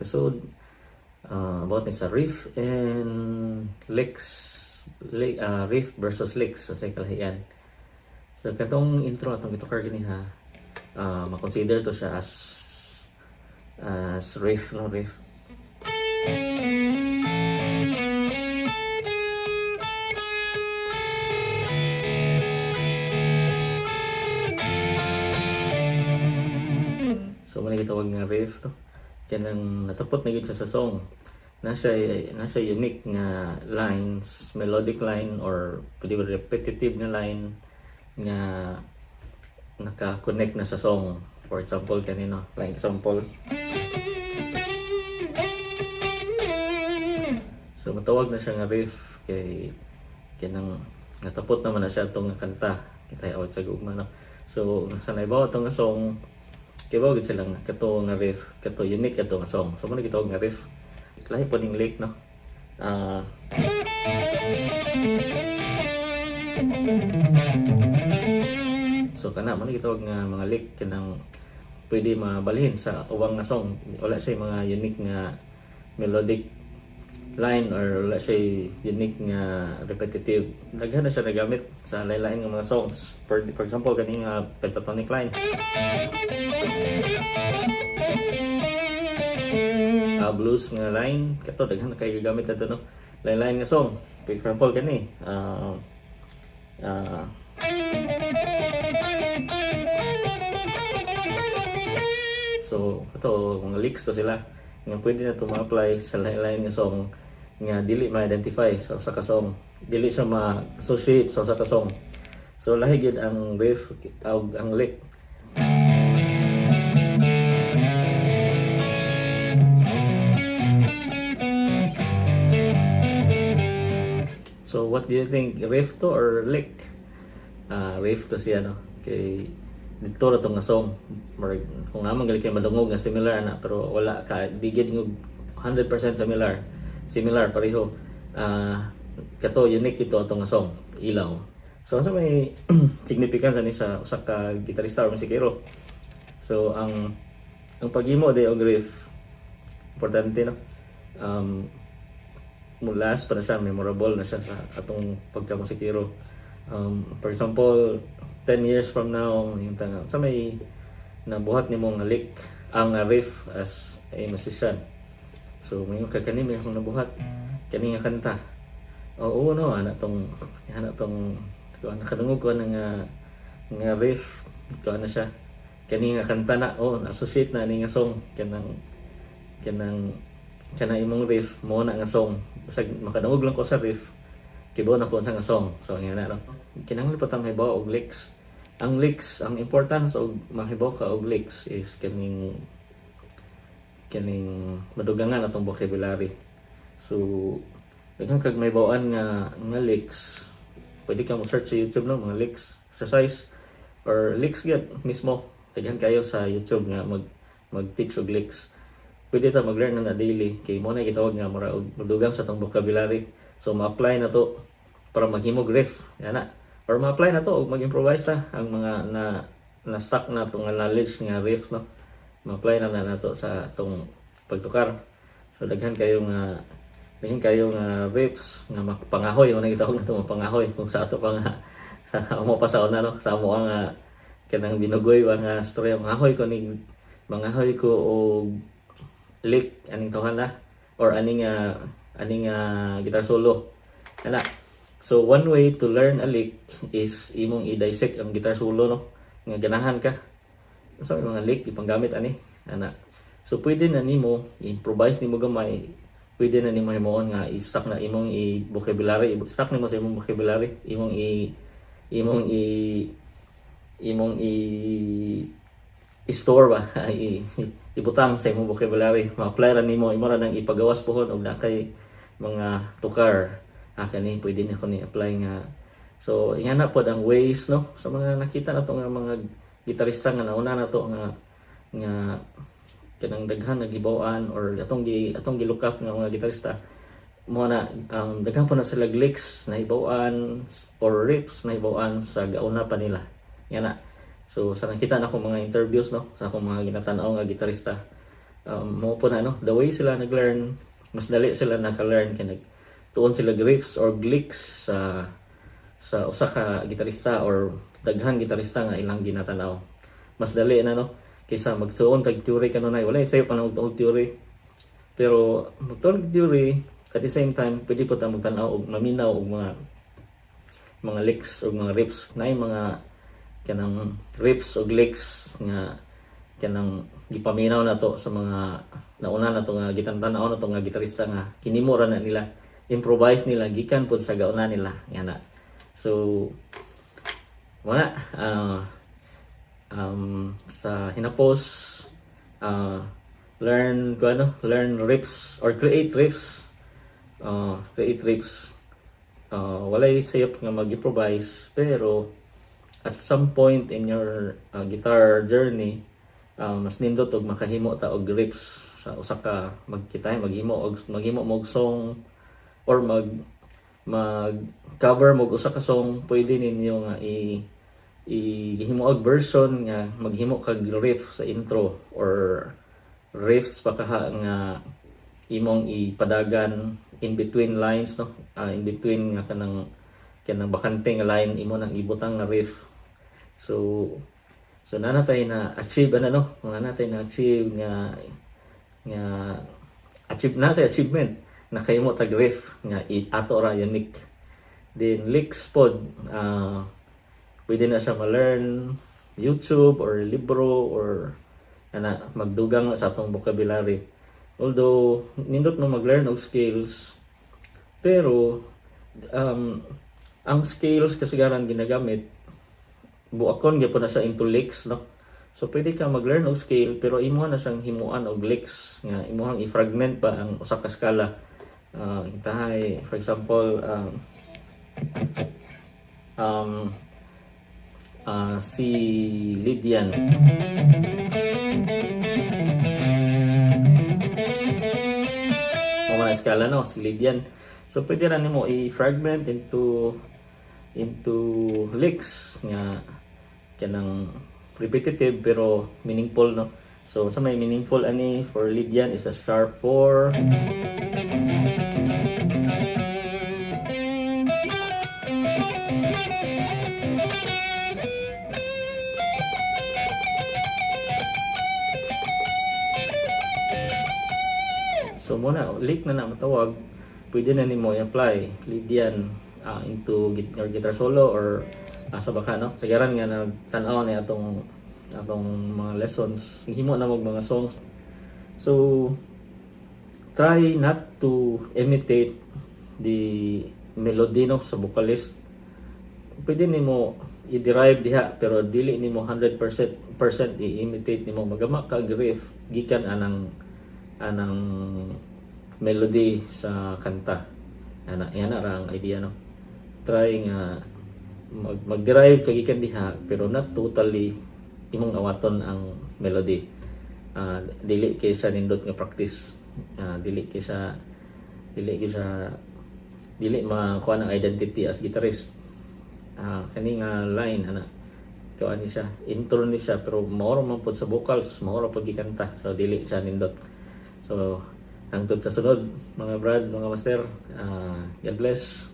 episode about ni sa riff and licks, riff versus licks sa kalahian. So katong intro atong gitukar gani ha, ma-consider to siya as riff, no? Riff. So mao na gitawag nga riff, no? Kanang natapot na gyud siya sa song. Na siya unique nga lines, melodic line or pwede ba repetitive na line nga naka-connect na sa song. For example, kanino, like example. So matawag na siya nga riff kay kanang natapot naman na siya atong nga kanta. Kitay awat sa gugma, no. So sa naibaw atong nga song, kay gid sila nga kato nga riff, kato unique ato nga song. So mao na gitawag nga riff. Lahi po ning lick, no. So kana mao na gitawag nga mga lick, kanang pwede mabalhin sa ubang nga song. Wala siya mga unique nga melodic line or wala siya unique nga repetitive. Daghan na siya nagamit sa lain-lain nga mga songs. For example, kani nga pentatonic line. Blues nga line kato, daghan na kay gagamit ato, no? Lain-lain nga song. For example, kani so ito mga licks to sila nga pwede na to ma-apply sa lain-lain nga song nga dili ma-identify sa usa ka song, dili siya ma-associate sa usa ka song. So lahi gyud ang riff ug ang lick. So what do you think, riff to or lick? Riff to siya, no? Kay dito ra to nga song. Murag kung naman gali kay madungog nga similar na, pero wala ka di gid nga 100% similar. Similar pareho. Kato unique ito ato nga song, Ilaw. So unsa may significance ani sa usa ka gitarista or musikero? So ang paghimo day og riff, importante, no? Mulas pa na siya, memorable na siya sa atong pagkamusikero. For example, 10 years from now, yung tanga, sa may nabuhat nimo nga lick, ang riff as a musician. So, may ka kani may akong nabuhat kani nga kanta. Oo, no, ana tong kuan, nakadungog ko na nga riff, kuan na siya. Kani nga kanta na, oh, associate na ani nga song kanang kanang imong riff mo na nga song. Basta makadungog lang ko sa riff, kibaw na ko sa nga song. So nga na, no, kinahanglan pa tang mahibaw og licks. Ang licks, ang importance og mahibaw ka og licks is kaning madugangan atong vocabulary. So daghan kag mahibaw-an nga licks. Pwede ka mo search sa YouTube, no, mga licks exercise or licks gyud mismo. Daghan kayo sa YouTube nga mag teach og licks. Pwede ta mag-learn na daily kay mo na gitawag nga mura og madugang sa atong vocabulary. So ma-apply na to para maghimog riff yana or ma-apply na to og mag-improvise ta ang mga na na stock na tong knowledge nga riff, no? Ma-apply na na nato sa atong pagtukar. So daghan kayo nga riffs nga mapangahoy. Mo na gitawag na to, mapangahoy, kung sa ato pa nga sa amo pa sa una, no, sa amo nga kanang binugoy ba nga storya, mangahoy ko ning mangahoy ko og lick aning tawhan na or aning guitar solo ana. So one way to learn a lick is imong i-dissect ang guitar solo, no, nga ganahan ka. So yung mga lick ipanggamit ani ana. So pwede na nimo improvise nimo gamay, pwede na nimo himuon nga i-stack na imong i-vocabulary, i-stack nimo sa imong vocabulary, imong i i-store ba, ibutang sa imong vocabulary, ma-apply ra nimo, imo ra nang ipagawas pohon og na kay mga tukar, kani pwede na ko ni apply nga. So ingana pod ang ways, no, sa mga nakita na to nga mga gitarista nga nauna na to nga kanang daghan nagibaw-an or atong gi-look up nga mga gitarista mo na, daghan po na sila licks na hibaw-an or riffs na hibaw-an sa gauna pa nila yan na. So sa nakita na akong mga interviews, no, sa akong mga ginatan-aw nga gitarista. Mao po na, no, the way sila nag-learn, mas dali sila naka-learn kay nagtuon sila riffs or licks sa usa ka gitarista or daghang gitarista nga ilang ginatanaw. Mas dali na, no, kaysa magtuon tag theory kanunay. Wala sayo pa na magtuon theory. Pero magtuon og theory, at the same time pwede po ta magtan-aw og maminaw og mga licks o mga riffs naay mga kanang riffs og licks nga kanang gipaminaw na to sa mga nauna na to nga gitan-tanaw na to nga gitarista nga kinimo ra na nila, improvise nila gikan pud sa gauna nila nga na. So wala sa hinapos, learn ko ano, learn riffs or create riffs, create riffs. Walay sayop nga mag-improvise, pero at some point in your guitar journey, mas nindot og makahimo ta og riffs sa usa ka magkita maghimo mo og song or mag cover mo og usa ka song. Pwede ninyo nga i i-himo og version nga maghimo kag riff sa intro or riffs pa kaha nga imong ipadagan in between lines, no? Ah, in between nga kanang bakante nga line, imo nang ibutang nga riff. So naa na tay na achieve ano, no, mga natay na achieve nga achieve natay achievement, nakahimo tag riff nga ato ra, unique. Then licks pod, pwede na siya ma-learn YouTube or libro or ana, magdugang na sa atong vocabulary. Although nindot no mag-learn og scales, pero ang scales kasigaran ginagamit, buakon gyapon na siya into licks, no? So pwede ka mag-learn og scale, pero imo na siyang himuan og licks nga imuhang i-fragment pa ang usa ka skala. Itahay, for example, si Lydian. Mao man ang skala, no, si Lydian. So pwede ra nimo i-fragment into licks nga kanang repetitive pero meaningful, no? So sa may meaningful ani for Lydian is a sharp 4. So mao na, lick na na matawag, pwede na nimo i-apply Lydian into your guitar solo or asa ba ka, no? Sagaran nga nagtan-aw ni atong mga lessons, himo na mo og mga songs. So try not to imitate the melody, no, sa vocalist. Pwede nimo i-derive diha, pero dili nimo 100% percent i-imitate nimo. Magama ka riff gikan anang melody sa kanta ana. Yan na ra ang idea, no? Try nga mag-derive ka gikan diha, pero not totally imong awaton ang melody. Dili kay sa nindot nga practice. Dili kay sa dili makuha ng identity as guitarist. Kani nga line ana, kuan ni siya, intro ni siya, pero mao ra man pod sa vocals, mao ra pod gikanta, so dili siya nindot. So hangtod sa sunod, mga brad, mga master, God bless.